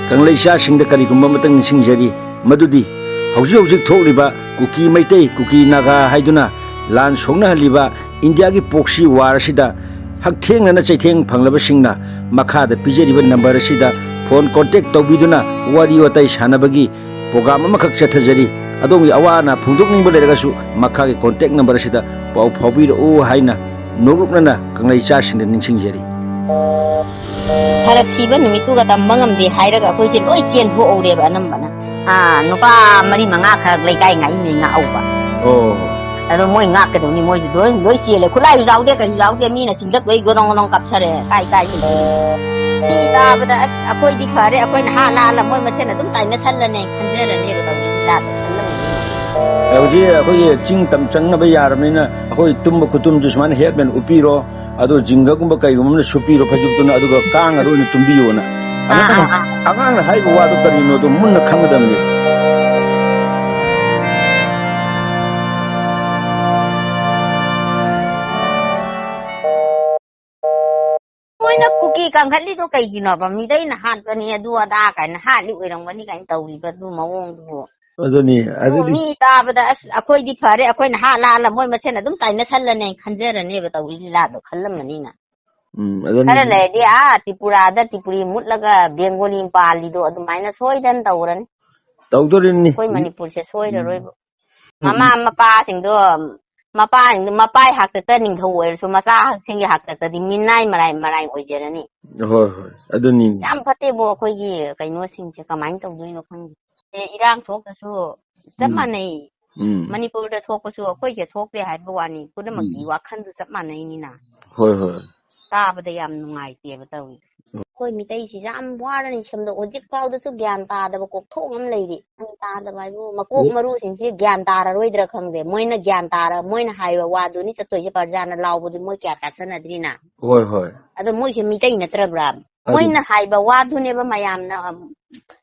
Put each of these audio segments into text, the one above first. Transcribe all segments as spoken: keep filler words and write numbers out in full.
ꯀꯪꯂꯩꯆꯥꯁꯤꯡꯗ ꯀꯔꯤꯒꯨꯝꯕ ꯑꯃꯇꯪ ꯅꯤꯡꯁꯤꯡꯖꯔꯤ, ꯃꯗꯨꯗꯤ ꯍꯧꯖꯤꯛ ꯍꯧꯖꯤꯛ ꯊꯣꯛꯂꯤꯕ ꯀꯨꯀꯤ ꯃꯩꯇꯩ, ꯀꯨꯀꯤ ꯅꯥꯒꯥ ꯍꯥꯏꯗꯨꯅ ꯂꯥꯟ ꯁꯣꯛꯅꯍꯜꯂꯤꯕ ꯏꯟꯗꯤꯌꯥꯒꯤ proxy war ꯑꯁꯤꯗ ꯍꯛꯊꯦꯡꯅꯅ ꯆꯩꯊꯦꯡ ꯐꯪꯂꯕꯁꯤꯡꯅ ꯃꯈꯥꯗ ꯄꯤꯖꯔꯤꯕ number ꯑꯁꯤꯗ phone contact ꯇꯧꯕꯤꯗꯨꯅ ꯋꯥꯔꯤ ꯋꯥꯇꯥꯏ ꯁꯥꯟꯅꯕꯒꯤ program ꯑꯃꯈꯛ ꯆꯠꯊꯖꯔꯤ꯫ ꯑꯗꯣꯝꯒꯤ ꯑꯋꯥ ꯑꯅꯥ ꯐꯣꯡꯗꯣꯛꯅꯤꯡꯕ ꯂꯩꯔꯒꯁꯨ ꯃꯈꯥꯒꯤ contact number ꯑꯁꯤꯗ ꯄꯥꯎ ꯐꯥꯎꯕꯤꯔꯛꯎ ꯍꯥꯏꯅ ꯅꯣꯛꯂꯨꯛꯅꯅ ꯀꯪꯂꯩꯆꯥꯁꯤꯡꯗ ꯅꯤꯡꯁꯤꯡꯖꯔꯤ꯫ ꯐꯔꯛ ꯁꯤꯕ ꯅꯨꯃꯤꯠꯇꯨꯒ ꯇꯝꯕ ꯉꯝꯗꯦ ꯍꯥꯏꯔꯒ ꯑꯩꯈꯣꯏꯁꯦ ꯂꯣꯏ ꯆꯦꯟꯊꯣꯛꯍꯧꯔꯦꯕ ꯑꯅꯝꯕꯅ꯫ ꯑꯥ, ꯅꯨꯄꯥ ꯃꯔꯤ ꯃꯉꯥ ꯈꯛ ꯂꯩꯀꯥꯏ ꯉꯥꯛꯏꯅꯦ ꯉꯥꯛꯍꯧꯕ꯫ ꯑꯣ꯫ ꯑꯗꯣ ꯃꯣꯏ ꯉꯥꯛꯀꯗꯧꯅꯤ, ꯃꯣꯏꯁꯨ ꯂꯣꯏ, ꯂꯣꯏ ꯆꯦꯜꯂꯦ꯫ ꯈꯨꯠꯂꯥꯏꯁꯨ ꯌꯥꯎꯗꯦ, ꯀꯩꯁꯨ ꯌꯥꯎꯗꯦ, ꯃꯤꯅ ꯆꯤꯡꯗ ꯂꯣꯏ ꯒꯣꯗꯣꯡ ꯒꯣꯗꯣꯡ ꯀꯥꯞꯊꯔꯦ, ꯀꯥꯏ ꯀꯥꯏ ꯂꯩ꯫ ꯃꯤ ꯇꯥꯕꯗ ꯑꯁ ꯑꯩꯈꯣꯏꯗꯤ ꯐꯔꯦ, ꯑꯩꯈꯣꯏꯅ ꯍꯥꯠꯂ ꯍꯥꯠꯂ ꯃꯣꯏ ꯃꯁꯦꯟ ꯑꯗꯨꯝ ꯇꯥꯏꯅꯁꯜꯂꯅꯦ ꯈꯟꯖꯔꯅꯦꯕ ꯇꯧꯔꯤꯁꯤ ꯂꯥꯟꯗ ꯈꯜꯂꯝꯃꯅꯤ꯫ ꯍꯧꯖꯤꯛ ꯑꯩꯈꯣꯏꯒꯤ ꯆꯤꯡ ꯇꯝ ꯆꯪꯅꯕ ꯌꯥꯔꯕꯅꯤꯅ ꯑꯩꯈꯣꯏ ꯇꯨꯝꯕ ꯈꯨꯇꯨꯝꯗꯨ ꯁꯨꯃꯥꯏꯅ ꯍꯦꯠꯃꯦꯟ ꯎꯞꯄꯤꯔꯣ, ꯑꯗꯣ ꯖꯤꯡꯒꯒꯨꯝꯕ ꯀꯩꯒꯨꯝꯕ ꯑꯃꯅ ꯁꯨꯞꯄꯤꯔꯣ ꯐꯩꯖꯨꯞꯇꯨꯅ, ꯑꯗꯨꯒ ꯀꯥꯡ ꯑꯗꯨ ꯑꯣꯏꯅ ꯇꯨꯝꯕꯤꯌꯣꯅ꯫ ꯑꯥ, ꯑꯉꯥꯡꯅ, ꯑꯥ, ꯑꯥ꯫ ꯑꯉꯥꯡꯅ ꯍꯥꯏꯔꯤꯕ ꯋꯥꯗꯣ ꯀꯔꯤꯅꯣꯗꯣ ꯃꯨꯟꯅ ꯈꯪꯒꯗꯕꯅꯤ꯫ ꯃꯣꯏꯅ ꯀꯨꯀꯤ ꯀꯟꯈꯠꯂꯤꯗꯣ ꯀꯩꯒꯤꯅꯣꯕ? ꯃꯤꯇꯩꯅ ꯍꯥꯠꯄꯅꯤ, ꯑꯗꯨ ꯑꯗꯥ ꯀꯥꯏꯅ ꯍꯥꯠꯂꯤ ꯑꯣꯏꯔꯝꯒꯅꯤ ꯀꯥꯏꯅ ꯇꯧꯔꯤꯕ ꯑꯗꯨ ꯃꯑꯣꯡꯗꯨꯕꯨ꯫ ꯑꯗꯨꯅꯤ, ꯑꯗꯨ ꯑꯗꯨꯗꯤ ꯃꯤ ꯇꯥꯕꯗ, "ꯑꯁ, ꯑꯩꯈꯣꯏꯗꯤ ꯐꯔꯦ, ꯑꯩꯈꯣꯏꯅ ꯍꯥꯠꯂ ꯍꯥꯠꯂ ꯃꯣꯏ ꯃꯁꯦꯟ ꯑꯗꯨꯝ ꯇꯥꯏꯅꯁꯜꯂꯅꯤ" ꯈꯟꯖꯔꯅꯦꯕ ꯇꯧꯔꯤ ꯂꯤꯂꯥꯗꯣ ꯈꯜꯂꯝꯃꯅꯤꯅ꯫ ꯎꯝ, ꯑꯗꯨꯅꯤ꯫ ꯈꯔ ꯂꯩꯔꯗꯤ ꯑꯥ ꯇ꯭ꯔꯤꯄꯨꯔꯥꯗ ꯇ꯭ꯔꯤꯄꯨꯔꯤ ꯃꯨꯠꯂꯒ ꯕꯦꯡꯒꯣꯂꯤ ꯄꯥꯜꯂꯤꯗꯣ ꯑꯗꯨꯃꯥꯏꯅ ꯁꯣꯏꯗꯅ ꯇꯧꯔꯅꯤ꯫ ꯇꯧꯗꯣꯔꯤꯅꯤ꯫ ꯑꯩꯈꯣꯏ ꯃꯅꯤꯄꯨꯔꯁꯦ ꯁꯣꯏꯔꯔꯣꯏꯕ꯫ ꯎꯝ, ꯃꯃꯥ ꯎꯝ꯫ ꯃꯄꯥꯁꯤꯡꯗꯣ, ꯃꯄꯥꯁꯤꯡꯗꯣ ꯃꯄꯥꯏ ꯍꯥꯛꯇꯛꯇ ꯅꯤꯡꯊꯧ ꯑꯣꯏꯔꯁꯨ ꯃꯆꯥꯁꯤꯡꯒꯤ ꯍꯥꯛꯇꯛꯇꯗꯤ ꯃꯤꯅꯥꯏ ꯃꯔꯥꯏ ꯃꯔꯥꯏ ꯑꯣꯏꯖꯔꯅꯤ꯫ ꯍꯣꯏ, ꯍꯣꯏ, ꯑꯗꯨꯅꯤ꯫ ꯌꯥꯝ ꯐꯠꯇꯦꯕꯣ ꯑꯩꯈꯣꯏꯒꯤ ꯀꯩꯅꯣꯁꯤꯡꯁꯦ, ꯀꯃꯥꯏꯅ ꯇꯧꯗꯣꯏꯅꯣ ꯈꯪꯗꯦ꯫ ꯑꯦ, ꯏꯔꯥꯡ ꯊꯣꯛꯇ꯭ꯔꯁꯨ ꯆꯞ ꯎꯝ꯫ ꯃꯥꯟꯅꯩ꯫ ꯎꯝ꯫ ꯃꯅꯤꯄꯨꯔꯗ ꯊꯣꯛꯄꯁꯨ ꯑꯩꯈꯣꯏꯁꯦ ꯊꯣꯛꯇꯦ ꯍꯥꯏꯕ ꯋꯥꯅꯤ, ꯄꯨꯝꯅꯃꯛꯀꯤ ꯎꯝ꯫ ꯋꯥꯈꯜꯗꯨ ꯆꯞ ꯃꯥꯟꯅꯩꯅꯤꯅ꯫ ꯍꯣꯏ, ꯍꯣꯏ꯫ ꯇꯥꯕꯗ ꯌꯥꯝ ꯅꯨꯡꯉꯥꯏꯇꯦꯕ ꯇꯧꯔꯤꯁꯦ꯫ ꯑꯩꯈꯣꯏ ꯃꯤꯇꯩꯁꯤ ꯌꯥꯝ ꯋꯥꯔꯅꯤ ꯁꯣꯝꯗ꯫ ꯍꯧꯖꯤꯛ ꯐꯥꯎꯗꯁꯨ ꯒ꯭ꯌꯥꯟ ꯇꯥꯗꯕ ꯀꯣꯛꯊꯣꯛ ꯑꯃ ꯂꯩꯔꯤ꯫ ꯒ꯭ꯌꯥꯟ ꯇꯥꯗꯕ ꯍꯥꯏꯕꯨ ꯃꯀꯣꯛ ꯃꯔꯨꯁꯤꯡꯁꯤ ꯒ꯭ꯌꯥꯟ ꯇꯥꯔꯔꯣꯏꯗ꯭ꯔꯥ ꯈꯪꯗꯦ꯫ ꯃꯣꯏꯅ ꯒ꯭ꯌꯥꯟ ꯇꯥꯔ, ꯃꯣꯏꯅ ꯍꯥꯏꯕ ꯋꯥꯗꯨꯅꯤ ꯆꯠꯇꯣꯏꯁꯦ꯫ ꯄ꯭ꯔꯖꯥꯅ ꯂꯥꯎꯕꯗꯨ ꯃꯣꯏ ꯀꯌꯥ ꯇꯥꯁꯟꯅꯗ꯭ꯔꯤꯅ꯫ ꯍꯣꯏ, ꯍꯣꯏ꯫ ꯑꯗꯣ ꯃꯣꯏꯁꯦ ꯃꯤꯇꯩ ꯅꯠꯇ꯭ꯔꯕ꯭ꯔꯥ? ꯑꯗꯨ ꯃꯣꯏꯅ ꯍꯥꯏꯕ ꯋꯥꯗꯨꯅꯦꯕ ꯃꯌꯥꯝꯅ, ꯑꯝ,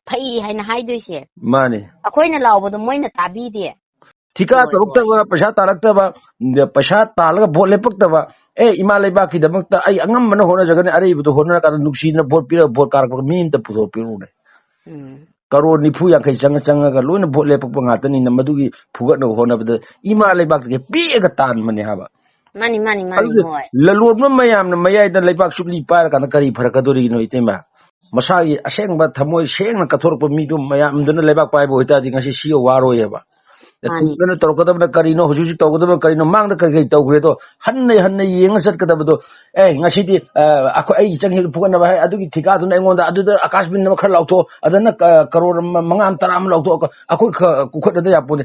ꯐꯩ ꯍꯥꯏꯅ ꯍꯥꯏꯗꯣꯏꯁꯦ꯫ ꯃꯥꯅꯤ꯫ ꯑꯩꯈꯣꯏꯅ ꯂꯥꯎꯕꯗꯣ ꯃꯣꯏꯅ ꯇꯥꯕꯤꯗꯦ꯫ ꯊꯤꯀꯥ ꯍꯣꯏ, ꯍꯣꯏ꯫ ꯇꯧꯔꯛꯇꯕ, ꯄꯩꯁꯥ ꯇꯥꯔꯛꯇꯕ, ꯄꯩꯁꯥ ꯇꯥꯜꯂꯒ ꯚꯣꯠ ꯂꯦꯞꯄꯛꯇꯕ, ꯑꯦ, ꯏꯃꯥ ꯂꯩꯕꯥꯛꯀꯤꯗꯃꯛꯇ ꯑꯩ ꯑꯉꯝꯕꯅ ꯍꯣꯠꯅꯖꯒꯅꯤ, ꯑꯔꯩꯕꯗꯣ ꯍꯣꯠꯅꯔꯀꯥꯟꯗ ꯅꯨꯡꯁꯤꯅ ꯚꯣꯠ ꯄꯤꯔꯒ ꯚꯣꯠ ꯀꯥꯔꯛꯄꯒ ꯃꯤ ꯑꯝꯇ ꯄꯨꯊꯣꯛꯄꯤꯔꯛꯎꯅꯦ꯫ ꯎꯝ꯫ ꯀꯔꯣꯔ ꯅꯤꯐꯨ ꯌꯥꯡꯈꯩ ꯆꯪꯉ ꯆꯪꯉꯒ ꯂꯣꯏꯅ ꯚꯣꯠ ꯂꯦꯞꯄꯛꯄ ꯉꯥꯛꯇꯅꯤꯅ, ꯃꯗꯨꯒꯤ ꯐꯨꯒꯠꯅꯕ ꯍꯣꯠꯅꯕꯗ ꯏꯃꯥ ꯂꯩꯕꯥꯛꯇꯒꯤ ꯄꯤꯛꯑꯒ ꯇꯥꯟꯕꯅꯦ ꯍꯥꯏꯕ꯫ ꯃꯥꯅꯤ, ꯃꯥꯅꯤ, ꯃꯥꯅꯤ, ꯑꯗꯨꯗꯤ ꯍꯣꯏ꯫ ꯂꯂꯣꯟꯕ ꯃꯌꯥꯝꯅ ꯃꯌꯥꯏꯗ ꯂꯩꯕꯥꯛ ꯆꯨꯞꯂꯤ ꯄꯥꯏꯔꯀꯥꯟꯗ ꯀꯔꯤ ꯐꯔꯛꯀꯗꯣꯔꯤꯅꯣ, ꯏꯇꯩꯃ? ꯃꯁꯥꯒꯤ ꯑꯁꯦꯡꯕ ꯊꯃꯣꯏ ꯁꯦꯡꯅ ꯀꯠꯊꯣꯔꯛꯄ ꯃꯤꯗꯨ ꯃꯌꯥꯝꯗꯨꯅ ꯂꯩꯕꯥꯛ ꯄꯥꯏꯕ ꯑꯣꯏꯇꯥꯔꯗꯤ ꯉꯁꯤ ꯁꯤ ꯋꯥꯔꯣꯏꯑꯕ꯫ ꯃꯥꯅꯤ꯫ ꯇꯨꯡꯗꯅ ꯇꯧꯔꯛꯀꯗꯕꯅ ꯀꯔꯤꯅꯣ, ꯍꯧꯖꯤꯛ ꯍꯧꯖꯤꯛ ꯇꯧꯒꯗꯕꯅ ꯀꯔꯤꯅꯣ, ꯃꯥꯡꯗ ꯀꯔꯤ ꯀꯔꯤ ꯇꯧꯈ꯭ꯔꯦꯗꯣ ꯍꯟꯅ ꯍꯟꯅ ꯌꯦꯡꯉ ꯆꯠꯀꯗꯕꯗꯣ꯫ ꯑꯦ, ꯉꯁꯤꯗꯤ, ꯑ, ꯑꯩꯈꯣꯏ, ꯑꯩꯒꯤ ꯆꯪꯈꯤꯕꯗꯨ ꯐꯨꯒꯠꯅꯕ ꯍꯥꯏ, ꯑꯗꯨꯒꯤ ꯊꯤꯀꯥꯗꯨꯅ ꯑꯩꯉꯣꯟꯗ ꯑꯗꯨꯗ ꯑꯀꯥꯁ ꯕꯤꯟ ꯑꯃ ꯈꯔ ꯂꯥꯎꯊꯣꯛ, ꯑꯗꯨꯅ ꯀ-, ꯀꯔꯣꯔ ꯃ-, ꯃꯉꯥ ꯑꯃ, ꯇꯔꯥ ꯑꯃ ꯂꯥꯎꯊꯣꯛ, ꯑꯩꯈꯣꯏ ꯈ-, ꯀꯨꯈꯠꯅꯗ ꯌꯥꯄꯣꯠꯇꯦ꯫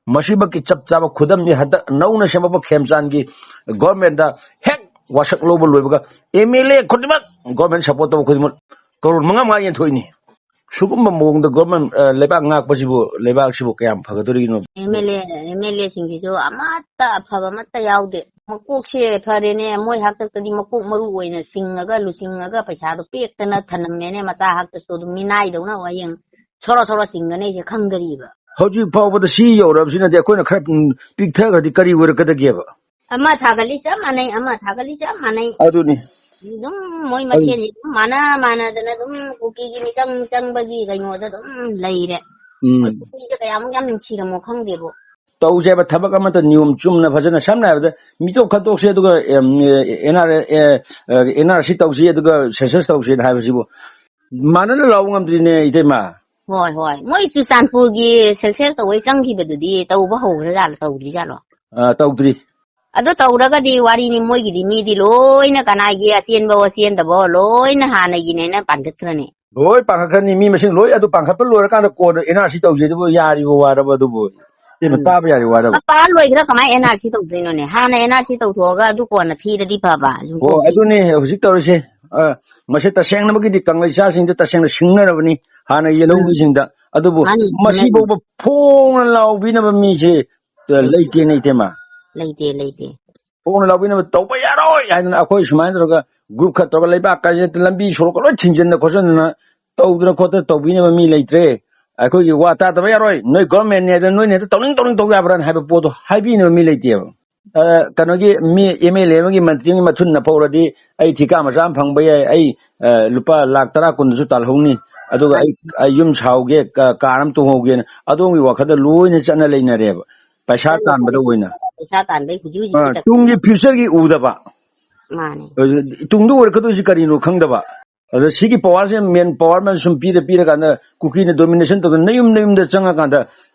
ꯃꯁꯤꯃꯛꯀꯤ ꯆꯞ ꯆꯥꯕ ꯈꯨꯗꯝꯗꯤ ꯍꯟꯗꯛ ꯅꯧꯅ ꯁꯦꯝꯃꯛꯄ ꯈꯦꯝꯆꯥꯟꯒꯤ ꯒꯣꯔꯃꯦꯟꯗ ꯍꯦꯛ ꯋꯥꯁꯛ ꯂꯧꯕ ꯂꯣꯏꯕꯒ ꯑꯦꯝ ꯑꯦꯜ ꯑꯦ ꯈꯨꯗꯤꯡꯃꯛ, ꯒꯣꯔꯃꯦꯟ ꯁꯄꯣꯔꯠ ꯇꯧꯕ ꯈꯨꯗꯤꯡꯃꯛ ꯀꯔꯣꯔ ꯃꯉꯥ ꯃꯉꯥ ꯌꯦꯟꯊꯣꯛꯏꯅꯤ꯫ ꯁꯤꯒꯨꯝꯕ ꯃꯑꯣꯡꯗ ꯒꯣꯔꯃꯦꯟ, ꯑ, ꯂꯩꯕꯥꯛ ꯉꯥꯛꯄꯁꯤꯕꯨ, ꯂꯩꯕꯥꯛꯁꯤꯕꯨ ꯀꯌꯥꯝ ꯐꯒꯗꯣꯔꯤꯅꯣ? M L A, M L ꯑꯦꯁꯤꯡꯁꯤꯁꯨ ꯑꯃꯠꯇ ꯑꯐꯕ ꯑꯃꯠꯇ ꯌꯥꯎꯗꯦ꯫ ꯃꯀꯣꯛꯁꯦ ꯐꯔꯦꯅꯦ, ꯃꯣꯏ ꯍꯥꯛꯇꯛꯇꯗꯤ ꯃꯀꯣꯛ ꯃꯔꯨ ꯑꯣꯏꯅ ꯆꯤꯡꯉꯒ ꯂꯨꯆꯤꯡꯉꯒ ꯄꯩꯁꯥꯗꯣ ꯄꯦꯛꯇꯅ ꯊꯅꯝꯃꯦꯅꯦ, ꯃꯆꯥ ꯍꯥꯛꯇꯛꯇꯣ ꯑꯗꯨꯝ ꯃꯤꯅꯥꯏꯗꯧꯅ ꯍꯌꯦꯡ ꯁꯣꯔꯣ ꯁꯣꯔꯣ ꯆꯤꯡꯒꯅꯤ ꯑꯩꯁꯦ ꯈꯪꯗꯔꯤꯕ꯫ ꯍꯧꯖꯤꯛ ꯐꯥꯎꯕꯗ ꯁꯤ ꯌꯧꯔꯕꯁꯤꯅꯗꯤ ꯑꯩꯈꯣꯏꯅ ꯈꯔ, ꯎꯝ, ꯄꯤꯛꯊꯈ꯭ꯔꯗꯤ ꯀꯔꯤ ꯑꯣꯏꯔꯛꯀꯗꯒꯦꯕ? ꯑꯃ ꯊꯥꯒꯠꯂꯤ ꯆꯞ ꯃꯥꯟꯅꯩ, ꯑꯃ ꯊꯥꯒꯠꯂꯤ ꯆꯞ ꯃꯥꯟꯅꯩ꯫ ꯑꯗꯨꯅꯤ꯫ ꯑꯗꯨꯝ ꯃꯣꯏ ꯑꯗꯨ ꯃꯁꯦꯟꯁꯦ ꯑꯗꯨꯝ ꯃꯥꯟꯅ ꯃꯥꯟꯅꯗꯅ ꯑꯗꯨꯝ ꯀꯨꯀꯤꯒꯤ ꯃꯤꯆꯪ ꯆꯪꯕꯒꯤ ꯀꯩꯅꯣꯗ ꯑꯗꯨꯝ ꯂꯩꯔꯦ꯫ ꯎꯝ꯫ ꯃꯣꯏ ꯀꯨꯀꯤꯁꯦ ꯀꯌꯥꯃꯨꯛ ꯌꯥꯝ ꯅꯨꯡꯁꯤꯔꯝꯃꯣ ꯈꯪꯗꯦꯕꯣ꯫ ꯇꯧꯁꯦ ꯍꯥꯏꯕ ꯊꯕꯛ ꯑꯃꯠꯇ ꯅꯤꯌꯣꯝ ꯆꯨꯝꯅ ꯐꯖꯅ, ꯁꯝꯅ ꯍꯥꯏꯔꯕꯗ ꯃꯤꯇꯣꯞ ꯈꯟꯇꯣꯛꯁꯦ ꯑꯗꯨꯒ, M, N R, A, N R C ꯇꯧꯁꯤ ꯑꯗꯨꯒ ꯁꯦꯟꯁꯁ ꯇꯧꯁꯦꯅ ꯍꯥꯏꯕꯁꯤꯕꯨ ꯃꯥꯟꯅꯅ ꯂꯥꯎꯕ ꯉꯝꯗ꯭ꯔꯤꯅꯦ, ꯏꯇꯩꯃ꯫ ꯍꯣꯏ, ꯍꯣꯏ꯫ ꯃꯣꯏ ꯆꯨꯔꯆꯥꯟꯄꯨꯔꯒꯤ ꯁꯦꯟꯁꯁ ꯇꯧꯕꯩ ꯆꯪꯈꯤꯕꯗꯨꯗꯤ ꯇꯧꯕ ꯍꯧꯈ꯭ꯔꯖꯥꯠꯂꯣ, ꯇꯧꯗ꯭ꯔꯤꯖꯥꯠꯂꯣ? ꯑ, ꯇꯧꯗ꯭ꯔꯤ꯫ ꯑꯗꯣ ꯇꯧꯔꯒꯗꯤ ꯋꯥꯔꯤꯅꯤ, ꯃꯣꯏꯒꯤꯗꯤ ꯃꯤꯗꯤ ꯂꯣꯏꯅ ꯀꯅꯥꯒꯤ ꯑꯆꯦꯟꯕꯋꯣ ꯑꯆꯦꯟꯗꯕꯋꯣ ꯂꯣꯏꯅ ꯍꯥꯟꯅꯒꯤꯅꯦꯅ ꯄꯥꯟꯈꯠꯈ꯭ꯔꯅꯤ꯫ ꯂꯣꯏ ꯄꯥꯡꯈꯠꯈ꯭ꯔꯅꯤ, ꯃꯤ ꯃꯁꯤꯡ ꯂꯣꯏ ꯑꯗꯨ ꯄꯥꯡꯈꯠꯄ ꯂꯣꯏꯔꯀꯥꯟꯗ ꯀꯣꯟꯅ ꯑꯦꯟ ꯑꯥꯔ ꯁꯤ ꯇꯧꯁꯦ ꯑꯗꯨꯕꯨ ꯌꯥꯔꯤꯕ ꯋꯥꯔꯕ ꯑꯗꯨꯕꯨ? ꯏꯇꯩꯃ, ꯎꯝ꯫ ꯇꯥꯕ ꯌꯥꯔꯤ ꯋꯥꯔꯕ? ꯃꯄꯥ ꯂꯣꯏꯈ꯭ꯔ ꯀꯃꯥꯏꯅ ꯑꯦꯟ ꯑꯥꯔ ꯁꯤ ꯇꯧꯗꯣꯏꯅꯣꯅꯦ? ꯍꯥꯟꯅ ꯑꯦꯟ ꯑꯥꯔ ꯁꯤ ꯇꯧꯊꯣꯛꯑꯒ ꯑꯗꯨ ꯀꯣꯟꯅ ꯊꯤꯔꯗꯤ ꯐꯕ꯫ ꯁꯨꯝ ꯑꯣ, ꯀꯣꯛꯇꯤ꯫ ꯑꯗꯨꯅꯦ ꯍꯧꯖꯤꯛ ꯇꯧꯔꯤꯁꯦ꯫ ꯑ, ꯃꯁꯤ ꯇꯁꯦꯡꯅꯃꯛꯀꯤꯗꯤ ꯀꯪꯂꯩ ꯏꯆꯥꯁꯤꯡꯗ ꯇꯁꯦꯡꯅ ꯁꯤꯡꯅꯔꯕꯅꯤ ꯍꯥꯟꯅ ꯎꯝ꯫ ꯌꯦꯜꯍꯧꯕꯁꯤꯡꯗ꯫ ꯑꯗꯨꯕꯨ ꯃꯥꯅꯤ, ꯃꯁꯤꯐꯥꯎꯕ ꯐꯣꯡꯅ ꯂꯥꯎꯕꯤꯅꯕ ꯃꯤꯁꯦ, ꯑ, ꯂꯩꯇꯦ꯫ ꯂꯩꯇꯦꯅꯦ, ꯏꯇꯩꯃ꯫ ꯂꯩꯇꯦ, ꯂꯩꯇꯦ꯫ ꯐꯣꯡꯅ ꯂꯥꯎꯕꯤꯅꯕ ꯇꯧꯕ ꯌꯥꯔꯣꯏ ꯍꯥꯏꯗꯅ ꯑꯩꯈꯣꯏ ꯁꯨꯃꯥꯏꯅ ꯇꯧꯔꯒ ꯒ꯭ꯔꯨꯞ ꯈꯔ ꯇꯧꯔꯒ ꯂꯩꯕꯥꯛ ꯀꯥꯏꯁꯦ ꯂꯝꯕꯤ ꯁꯣꯔꯣꯛꯀ ꯂꯣꯏ ꯊꯤꯡꯖꯤꯟꯗꯅ ꯈꯣꯠꯆꯤꯟꯗꯅ ꯇꯧꯗꯅ ꯈꯣꯠꯇꯅ ꯇꯧꯕꯤꯅꯕ ꯃꯤ ꯂꯩꯇ꯭ꯔꯦ꯫ ꯑꯩꯈꯣꯏꯒꯤ ꯋꯥ ꯇꯥꯗꯕ ꯌꯥꯔꯣꯏ, ꯅꯣꯏ ꯒꯣꯔꯃꯦꯟꯅꯦ ꯍꯥꯏꯗꯅ ꯅꯣꯏꯅ ꯍꯦꯛꯇ ꯇꯧꯅꯤꯡ ꯇꯧꯅꯤꯡ ꯇꯧ ꯌꯥꯕ꯭ꯔꯥꯅ ꯍꯥꯏꯕ ꯄꯣꯠꯇꯣ ꯍꯥꯏꯕꯤꯅꯕ ꯃꯤ ꯂꯩꯇꯦꯕ꯫ ꯑ, ꯀꯩꯅꯣꯒꯤ ꯃꯤ ꯑꯦꯝ ꯑꯦꯜ ꯑꯦ ꯑꯃꯒꯤ ꯃꯟꯇ꯭ꯔꯤ ꯑꯃꯒꯤ ꯃꯊꯨꯟ ꯅꯐꯧꯔꯗꯤ ꯑꯩ ꯊꯤꯀꯥ ꯃꯆꯥ ꯑꯃ ꯐꯪꯕ ꯌꯥꯏ, ꯑꯩ, ꯑ, ꯂꯨꯄꯥ ꯂꯥꯛ ꯇꯔꯥ ꯀꯨꯟꯗꯁꯨ ꯇꯥꯜꯍꯧꯅꯤ꯫ ꯑꯗꯨꯒ ꯑꯩ, ꯑꯩ ꯌꯨꯝ ꯁꯥꯍꯧꯒꯦ, ꯀ-, ꯀꯥꯔ ꯑꯃ ꯇꯣꯡꯍꯧꯒꯦꯅ ꯑꯗꯣꯝꯒꯤ ꯋꯥꯈꯜꯗ ꯂꯣꯏꯅ ꯆꯠꯅ ꯂꯩꯅꯔꯦꯕ꯫ ꯄꯩꯁꯥ ꯇꯥꯟꯕꯗ ꯑꯣꯏꯅ꯫ ꯄꯩꯁꯥ ꯇꯥꯟꯕꯩ ꯍꯧꯖꯤꯛ ꯍꯧꯖꯤꯛꯀꯤ ꯑ, ꯇꯨꯡꯒꯤ ꯐ꯭ꯌꯨꯆꯔꯒꯤ ꯎꯗꯕ꯫ ꯃꯥꯅꯦ꯫ ꯑꯗꯨ ꯇꯨꯡꯗ ꯑꯣꯏꯔꯛꯀꯗꯣꯏꯁꯤ ꯀꯔꯤꯅꯣ ꯈꯪꯗꯕ꯫ ꯑꯗ ꯁꯤꯒꯤ ꯄꯋꯥꯔꯁꯦ, ꯃꯦꯟ ꯄꯋꯥꯔ ꯃꯌꯥꯝ ꯁꯨꯝ ꯄꯤꯔ ꯄꯤꯔꯀꯥꯟꯗ ꯀꯨꯀꯤꯅ ꯗꯣꯃꯤꯅꯦꯁꯟ ꯇꯧꯗꯅ ꯅꯌꯨꯝ ꯅꯌꯨꯝꯗ ꯆꯪꯉꯀꯥꯟꯗ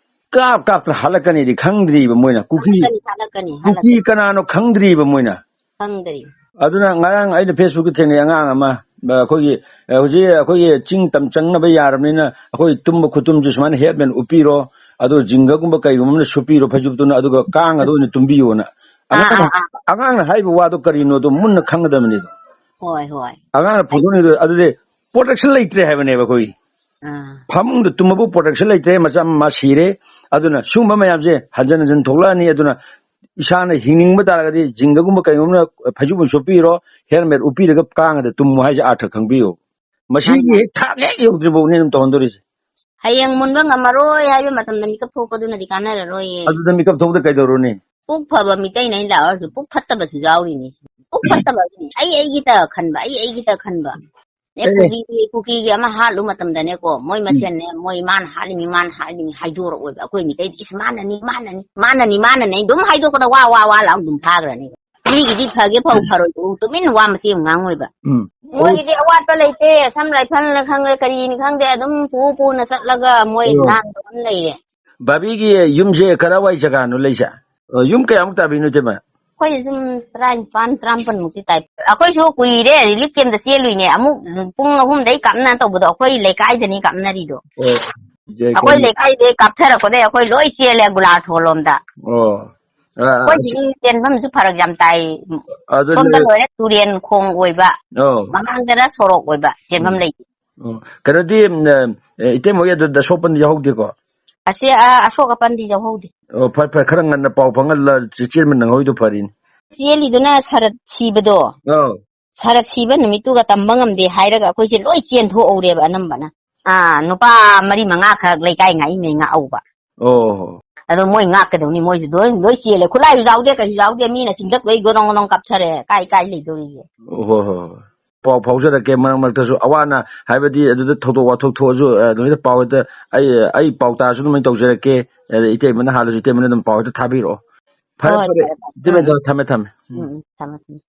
ꯀꯥꯞ ꯀꯥꯞꯇꯅ ꯍꯜꯂꯛꯀꯅꯤꯗꯤ ꯈꯪꯗ꯭ꯔꯤꯕ ꯃꯣꯏꯅ꯫ ꯀꯨꯀꯤ, ꯍꯜꯂꯛꯀꯅꯤ, ꯍꯜꯂꯛꯀꯅꯤ, ꯀꯨꯀꯤ ꯍꯜꯂꯛꯀꯅꯤ꯫ ꯀꯅꯥꯅꯣ ꯈꯪꯗ꯭ꯔꯤꯕ ꯃꯣꯏꯅ꯫ ꯈꯪꯗ꯭ꯔꯤ꯫ ꯑꯗꯨꯅ ꯉꯔꯥꯡ ꯑꯩꯅ Facebook ꯇ ꯊꯦꯡꯅꯩ ꯑꯉꯥꯡ ꯑꯃ, ꯑ, ꯑꯩꯈꯣꯏꯒꯤ, ꯑ, ꯍꯧꯖꯤꯛ ꯑꯩꯈꯣꯏꯒꯤ ꯆꯤꯡ ꯇꯝ ꯆꯪꯅꯕ ꯌꯥꯔꯕꯅꯤꯅ ꯑꯩꯈꯣꯏ ꯇꯨꯝꯕ ꯈꯨꯇꯨꯝꯁꯦ ꯁꯨꯃꯥꯏꯅ ꯍꯦꯠꯃꯦꯟ ꯎꯞꯄꯤꯔꯣ, ꯑꯗꯨ ꯖꯤꯡꯒꯒꯨꯝꯕ ꯀꯩꯒꯨꯝꯕ ꯑꯃꯅ ꯁꯨꯞꯄꯤꯔꯣ ꯐꯩꯖꯨꯞꯇꯨꯅ, ꯑꯗꯨꯒ ꯀꯥꯡ ꯑꯗꯨ ꯑꯣꯏꯅ ꯇꯨꯝꯕꯤꯌꯣꯅ꯫ ꯑꯥ, ꯑꯉꯥꯡꯅ, ꯑꯥ, ꯑꯥ꯫ ꯑꯉꯥꯡꯅ ꯍꯥꯏꯕ ꯋꯥꯗꯣ ꯀꯔꯤꯅꯣꯗꯣ ꯃꯨꯟꯅ ꯈꯪꯒꯗꯕꯅꯤꯗꯣ꯫ ꯍꯣꯏ, ꯍꯣꯏ꯫ ꯑꯉꯥꯡꯅ ꯐꯣꯡꯗꯣꯛꯅꯤꯡꯉꯤꯗꯣ ꯑꯗꯨꯗꯤ ꯄ꯭ꯔꯣꯇꯦꯛꯁꯟ ꯂꯩꯇ꯭ꯔꯦ ꯍꯥꯏꯕꯅꯦꯕ ꯑꯩꯈꯣꯏ꯫ ꯑꯥ꯫ ꯐꯃꯨꯡꯗ ꯇꯨꯝꯕꯕꯨ ꯄ꯭ꯔꯣꯇꯦꯛꯁꯟ ꯂꯩꯇ꯭ꯔꯦ, ꯃꯆꯥ ꯃꯃꯥ ꯁꯤꯔꯦ꯫ ꯑꯗꯨꯅ ꯁꯤꯒꯨꯝꯕ ꯃꯌꯥꯝꯁꯦ ꯍꯟꯖꯟ ꯍꯟꯖꯟ ꯊꯣꯛꯂꯛꯑꯅꯤ꯫ ꯑꯗꯨꯅ ꯏꯁꯥꯅ ꯍꯤꯡꯅꯤꯡꯕ ꯇꯥꯔꯒꯗꯤ ꯖꯤꯡꯒꯒꯨꯝꯕ ꯀꯩꯒꯨꯝꯕꯅ ꯐꯩꯖꯨꯞ ꯑꯃ ꯁꯨꯞꯄꯤꯔꯣ, ꯍꯦꯜꯃꯦꯠ ꯎꯞꯄꯤꯔꯒ ꯀꯥꯡꯉꯗ ꯇꯨꯝꯃꯨ ꯍꯥꯏꯁꯦ ꯑꯥꯔꯊ ꯈꯪꯕꯤꯌꯨ꯫ ꯃꯁꯤꯒꯤ ꯃꯥꯅꯤ꯫ ꯍꯦꯛ ꯊꯥꯛ ꯍꯦꯛ ꯌꯧꯗ꯭ꯔꯤꯐꯥꯎꯅꯦ ꯑꯗꯨꯝ ꯇꯧꯍꯟꯗꯣꯔꯤꯁꯦ꯫ ꯍꯌꯦꯡ ꯃꯨꯟꯕ ꯉꯝꯃꯔꯣꯏ ꯍꯥꯏꯕ ꯃꯇꯝꯗ ꯃꯤꯀꯞ ꯊꯣꯛꯄꯗꯨꯅꯗꯤ ꯀꯥꯟꯅꯔꯔꯣꯏꯌꯦ꯫ ꯑꯗꯨꯗ ꯃꯤꯀꯞ ꯊꯣꯛꯄꯗ ꯀꯩꯗꯧꯔꯨꯅꯤ? ꯄꯨꯛ ꯐꯕ ꯃꯤꯇꯩꯅ ꯑꯩꯅ ꯂꯥꯛꯑꯣ ꯍꯥꯏꯔꯁꯨ ꯄꯨꯛ ꯐꯠꯇꯕꯁꯨ ꯌꯥꯎꯔꯤꯅꯤ꯫ ꯄꯨꯛ ꯐꯠꯇꯕ ꯍꯥꯏꯁꯤꯗꯤ ꯑꯩ ꯑꯩꯒꯤꯇ ꯈꯟꯕ, ꯑꯩ ꯑꯩꯒꯤꯇ ꯈꯟꯕ꯫ ꯑꯦ, ꯑꯦ꯫ ꯀꯨꯀꯤꯒꯤ, ꯀꯨꯀꯤꯒꯤ ꯑꯃ ꯍꯥꯠꯂꯨ ꯃꯇꯝꯗꯅꯦꯀꯣ, ꯃꯣꯏ ꯎꯝ꯫ ꯃꯁꯦꯟꯅꯦ, ꯃꯣꯏ ꯃꯥꯅ ꯍꯥꯠꯂꯤꯃꯤ, ꯃꯥꯅ ꯍꯥꯠꯂꯤꯃꯤ ꯍꯥꯏꯗꯣꯔꯛꯑꯣꯏꯕ꯫ ꯑꯩꯈꯣꯏ ꯃꯤꯇꯩꯗꯤ, "ꯏꯁ, ꯃꯥꯅꯅꯤ, ꯃꯥꯅꯅꯤ, ꯃꯥꯅꯅꯤ, ꯃꯥꯅꯅꯤ" ꯑꯗꯨꯝ ꯍꯥꯏꯗꯣꯛꯄꯗ ꯋꯥ, ꯋꯥ, ꯋꯥ ꯂꯥꯎ ꯑꯗꯨꯝ ꯐꯥꯈ꯭ꯔꯅꯤ꯫ ꯃꯤꯒꯤꯗꯤ ꯐꯒꯦ ꯐꯧ ꯐꯔꯣꯏ ꯇꯨꯃꯤꯟ ꯋꯥ ꯃꯆꯦꯠ ꯑꯃ ꯉꯥꯡꯉꯣꯏꯕ꯫ ꯎꯝ꯫ ꯃꯣꯏꯒꯤꯗꯤ ꯑꯋꯥꯠꯄ ꯂꯩꯇꯦ, ꯑꯁꯝ ꯔꯥꯏꯐꯜꯅ ꯈꯪꯗꯦ, ꯀꯔꯤꯅꯤ ꯈꯪꯗꯦ, ꯑꯗꯨꯝ ꯄꯨ ꯄꯨꯅ ꯆꯠꯂꯒ ꯃꯣꯏ ꯑꯣ꯫ ꯂꯥꯟꯕ ꯑꯃ ꯂꯩꯔꯦ꯫ ꯕꯥꯕꯤꯒꯤ ꯌꯨꯝꯁꯦ ꯀꯗꯥꯏꯋꯥꯏ ꯖꯒꯥꯅꯣ ꯂꯩꯁꯦ? ꯑ, ꯌꯨꯝ ꯀꯌꯥꯃꯨꯛ ꯇꯥꯕꯤꯅꯣ, ꯏꯇꯩꯃ? ꯑꯩꯈꯣꯏꯁꯦ ꯁꯨꯝ ꯇꯔꯥꯅꯤꯄꯥꯟ, ꯇꯔꯥꯃꯥꯄꯟ ꯃꯨꯛꯇꯤ ꯇꯥꯏ꯫ ꯑꯩꯈꯣꯏꯁꯨ ꯀꯨꯏꯔꯦ ꯔꯤꯂꯤꯐ ꯀꯦꯝꯗ ꯆꯦꯜꯂꯨꯏꯅꯦ꯫ ꯑꯃꯨꯛ ꯄꯨꯡ ꯑꯍꯨꯝꯗꯩ ꯀꯥꯞꯅ ꯇꯧꯕꯗꯣ ꯑꯩꯈꯣꯏ ꯂꯩꯀꯥꯏꯗꯅꯤ ꯀꯥꯞꯅꯔꯤꯗꯣ꯫ ꯑꯣ, ꯌꯥꯏ, ꯑꯩꯈꯣꯏ ꯀꯩꯅꯣ꯫ ꯂꯩꯀꯥꯏꯗꯩ ꯀꯥꯞꯊꯔꯛꯄꯗꯩ ꯑꯩꯈꯣꯏ ꯂꯣꯏ ꯆꯦꯜꯂꯦ ꯒꯨꯂꯥꯊꯣꯡ ꯂꯣꯝꯗ꯫ ꯑꯣ꯫ ꯑ, ꯑꯩꯈꯣꯏꯒꯤꯗꯤ ꯆꯦꯟꯐꯝꯁꯨ ꯐꯔꯛ ꯌꯥꯝ ꯇꯥꯏ꯫ ꯑꯗꯨ ꯁꯣꯝꯗ ꯂꯩ-, ꯂꯣꯏꯔꯦ ꯇꯨꯔꯦꯟ ꯈꯣꯡ ꯑꯣꯏꯕ, ꯑꯧ꯫ ꯃꯃꯥꯡꯗꯅ ꯁꯣꯔꯣꯛ ꯑꯣꯏꯕ, ꯆꯦꯟꯐꯝ ꯎꯝ꯫ ꯂꯩꯇꯦ꯫ ꯑꯣ꯫ ꯀꯩꯅꯣꯗꯤ, ꯎꯝ, ꯑ, ꯏꯇꯩꯃ ꯍꯣꯏ ꯑꯗꯨꯗ ꯑꯁꯣꯛꯄꯟꯗꯤ ꯌꯥꯎꯍꯧꯗꯦꯀꯣ? ꯑꯁꯤ, ꯑ, ꯑꯁꯣꯛ ꯑꯄꯟꯗꯤ ꯌꯥꯎꯍꯧꯗꯦ꯫ ꯑꯣ, ꯐꯔꯦ, ꯐꯔꯦ꯫ ꯈꯔ ꯉꯟꯅ ꯄꯥꯎ ꯐꯪꯍꯜꯂ ꯆꯦ-, ꯆꯦꯟꯕ ꯅꯪꯍꯧꯔꯤꯗꯣ ꯐꯔꯤꯅꯤ꯫ ꯆꯦꯜꯂꯤꯗꯨꯅ ꯁꯔꯠ ꯁꯤꯕꯗꯣ꯫ ꯑꯧ꯫ ꯁꯔꯠ ꯁꯤꯕ ꯅꯨꯃꯤꯠꯇꯨꯒ ꯇꯝꯕ ꯉꯝꯗꯦ ꯍꯥꯏꯔꯒ ꯑꯩꯈꯣꯏꯁꯦ ꯂꯣꯏ ꯆꯦꯟꯊꯣꯛꯍꯧꯔꯦꯕ ꯑꯅꯝꯕꯅ꯫ ꯑꯥ, ꯅꯨꯄꯥ ꯃꯔꯤ ꯃꯉꯥ ꯈꯛ ꯂꯩꯀꯥꯏ ꯉꯥꯛꯏꯉꯩ ꯉꯥꯛꯍꯧꯕ꯫ ꯑꯣ꯫ ꯑꯗꯣ ꯃꯣꯏ ꯉꯥꯛꯀꯗꯧꯅꯤ, ꯃꯣꯏꯁꯨ ꯂꯣꯏ, ꯂꯣꯏ ꯆꯦꯜꯂꯦ꯫ ꯈꯨꯠꯂꯥꯏꯁꯨ ꯌꯥꯎꯗꯦ, ꯀꯩꯁꯨ ꯌꯥꯎꯗꯦ, ꯃꯤꯅ ꯆꯤꯡꯊꯛ ꯂꯣꯏ ꯒꯣꯔꯣꯡ ꯒꯣꯔꯣꯡ ꯀꯥꯞꯊꯔꯦ꯫ ꯀꯥꯏ, ꯀꯥꯏ ꯂꯩꯗꯧꯔꯤꯒꯦ? ꯑꯣ, ꯍꯣꯏ, ꯍꯣꯏ, ꯍꯣꯏ꯫ ꯄꯥꯎ ꯐꯥꯎꯖꯔꯛꯀꯦ꯫ ꯃꯔꯛ ꯃꯔꯛꯇꯁꯨ ꯑꯋꯥ ꯑꯅꯥ, ꯍꯥꯏꯕꯗꯤ ꯑꯗꯨꯗ ꯊꯧꯗꯣꯛ ꯋꯥꯊꯣꯛ ꯊꯣꯛꯑꯁꯨ, ꯑ, ꯑꯗꯨꯝ ꯍꯦꯛꯇ ꯄꯥꯎ ꯍꯦꯛꯇ, ꯑꯩ, ꯑꯩ ꯄꯥꯎ ꯇꯥꯔꯁꯨ ꯑꯗꯨꯃꯥꯏꯅ ꯇꯧꯖꯔꯛꯀꯦ꯫ ꯑ, ꯏꯇꯩꯃꯅ ꯍꯥꯜꯂꯁꯨ ꯏꯇꯩꯃꯅ ꯑꯗꯨꯝ ꯄꯥꯎ ꯍꯦꯛꯇ ꯊꯥꯕꯤꯔꯛꯑꯣ꯫ ꯐꯔꯦ, ꯍꯣꯏ, ꯐꯔꯦ꯫ ꯐꯔꯦ, ꯐꯔꯦ꯫ ꯏꯇꯩꯃ, ꯎꯝ, ꯊꯝꯃꯦ, ꯊꯝꯃꯦ꯫ ꯎꯝ꯫ ꯎꯝ, ꯎꯝ, ꯊꯝꯃꯦ, ꯊꯝꯃꯦ꯫